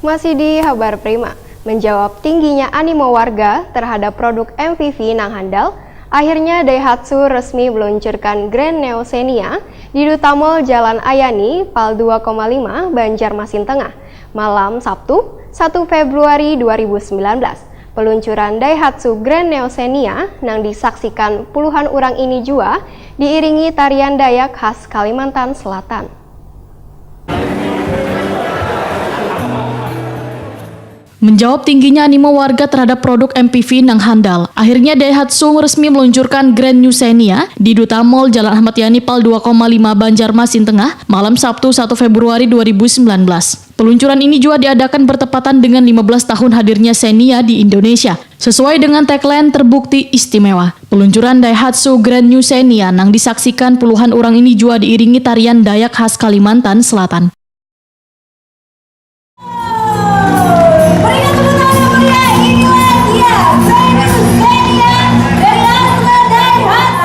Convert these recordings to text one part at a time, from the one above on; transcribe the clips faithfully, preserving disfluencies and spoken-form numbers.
Masih di Habar Prima, menjawab tingginya animo warga terhadap produk M P V nang handal, akhirnya Daihatsu resmi meluncurkan Grand Neo Xenia di Duta Mall Jalan Ayani, Pal dua koma lima, Banjarmasin Tengah, malam Sabtu, satu Februari dua ribu sembilan belas. Peluncuran Daihatsu Grand Neo Xenia nang disaksikan puluhan orang ini jua diiringi tarian Dayak khas Kalimantan Selatan. Menjawab tingginya animo warga terhadap produk M P V nang handal, akhirnya Daihatsu resmi meluncurkan Grand New Xenia di Duta Mall Jalan Ahmad Yani Pal dua koma lima Banjarmasin Tengah, malam Sabtu satu Februari dua ribu sembilan belas. Peluncuran ini juga diadakan bertepatan dengan lima belas tahun hadirnya Xenia di Indonesia. Sesuai dengan tagline terbukti istimewa, peluncuran Daihatsu Grand New Xenia nang disaksikan puluhan orang ini juga diiringi tarian Dayak khas Kalimantan Selatan. Berikan tepuk tangan yang meriah, inilah dia, Brand New Xenia dari Astra Daihatsu.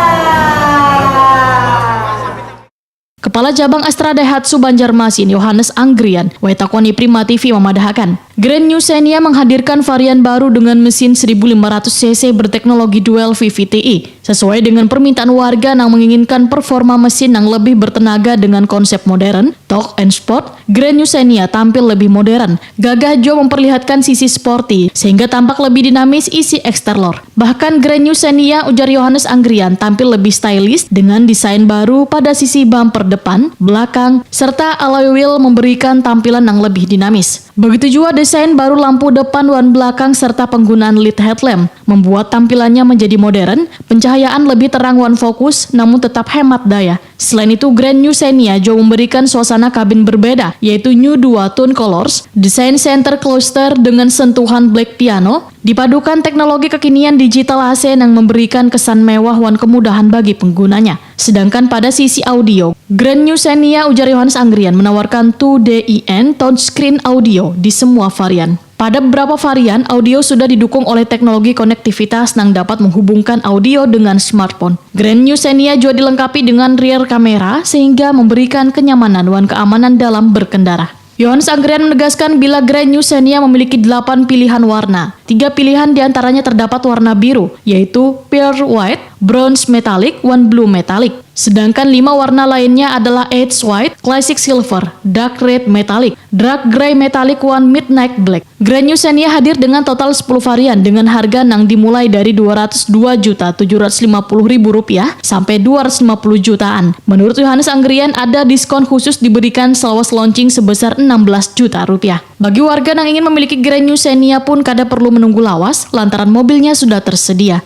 Kepala Cabang Astra Daihatsu Banjarmasin, Yohanes Anggrian, watakoni Prima T V memadahakan, Grand New Xenia menghadirkan varian baru dengan mesin seribu lima ratus C C berteknologi dual V V T E. Sesuai dengan permintaan warga nang menginginkan performa mesin yang lebih bertenaga dengan konsep modern, torque and sport, Grand New Xenia tampil lebih modern. Gagah juga memperlihatkan sisi sporty, sehingga tampak lebih dinamis isi eksterior. Bahkan Grand New Xenia, ujar Yohanes Anggrian, tampil lebih stylish dengan desain baru pada sisi bumper depan, belakang, serta alloy wheel memberikan tampilan yang lebih dinamis. Begitu juga desain baru lampu depan wan belakang serta penggunaan led headlamp membuat tampilannya menjadi modern, pencahayaan lebih terang wan fokus, namun tetap hemat daya. Selain itu, Grand New Xenia juga memberikan suasana kabin berbeda, yaitu New Dual Tone Colors, desain center cluster dengan sentuhan black piano, dipadukan teknologi kekinian digital A C yang memberikan kesan mewah wan kemudahan bagi penggunanya. Sedangkan pada sisi audio, Grand New Xenia, ujar Yohanes Anggrian, menawarkan two D I N touchscreen audio di semua varian. Pada beberapa varian, audio sudah didukung oleh teknologi konektivitas yang dapat menghubungkan audio dengan smartphone. Grand New Xenia juga dilengkapi dengan rear camera, sehingga memberikan kenyamanan wan keamanan dalam berkendara. Yohanes Anggrian menegaskan, bila Grand New Xenia memiliki delapan pilihan warna, tiga pilihan diantaranya terdapat warna biru, yaitu Pearl White, Bronze Metallic, wan Blue Metallic. Sedangkan lima warna lainnya adalah Ice White, Classic Silver, Dark Red Metallic, Dark Grey Metallic, wan Midnight Black. Grand New Xenia hadir dengan total sepuluh varian dengan harga nang dimulai dari dua ratus dua juta tujuh ratus lima puluh ribu rupiah sampai dua ratus lima puluh jutaan. Menurut Yohanes Anggrian, ada diskon khusus diberikan selawas launching sebesar enam belas juta rupiah. Bagi warga yang ingin memiliki Grand New Xenia pun kada perlu menunggu lawas lantaran mobilnya sudah tersedia.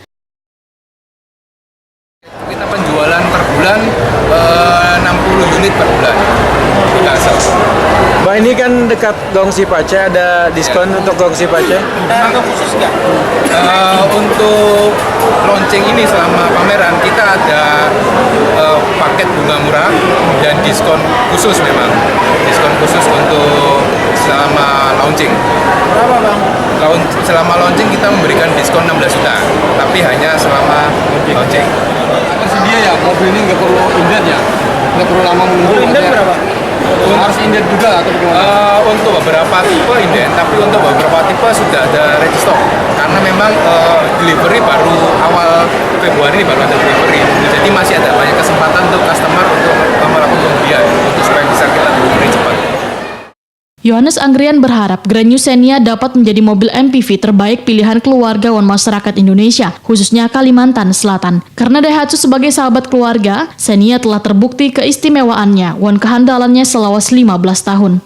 Kita penjualan per bulan, eh, enam puluh unit per bulan kita sell. Bang, ini kan dekat Gong Sipace, ada diskon untuk Gong Sipace? Ada khusus nggak? Eh, untuk launching ini, selama pameran, kita ada, eh, paket bunga murah dan diskon khusus memang. Diskon khusus untuk selama launching. Berapa, Bang? Laun-, selama launching kita memberikan diskon enam belas juta, tapi hanya selama launching. Tersedia ya, mobil ini nggak perlu inden ya? Nggak perlu lama menunggu. Kalau inden berapa? Harus inden juga atau bagaimana? Eh, untuk beberapa tipe inden, tapi untuk beberapa tipe sudah ada ready stock. Karena memang, eh, delivery baru awal Februari ini, baru ada delivery. Jadi masih ada banyak kesempatan untuk customer untuk, eh, melakukan pembelian, untuk supaya bisa kita delivery cepat. Yohanes Anggrian berharap Grand New Xenia dapat menjadi mobil M P V terbaik pilihan keluarga wan masyarakat Indonesia, khususnya Kalimantan Selatan. Karena Daihatsu sebagai sahabat keluarga, Xenia telah terbukti keistimewaannya wan kehandalannya selawas lima belas tahun.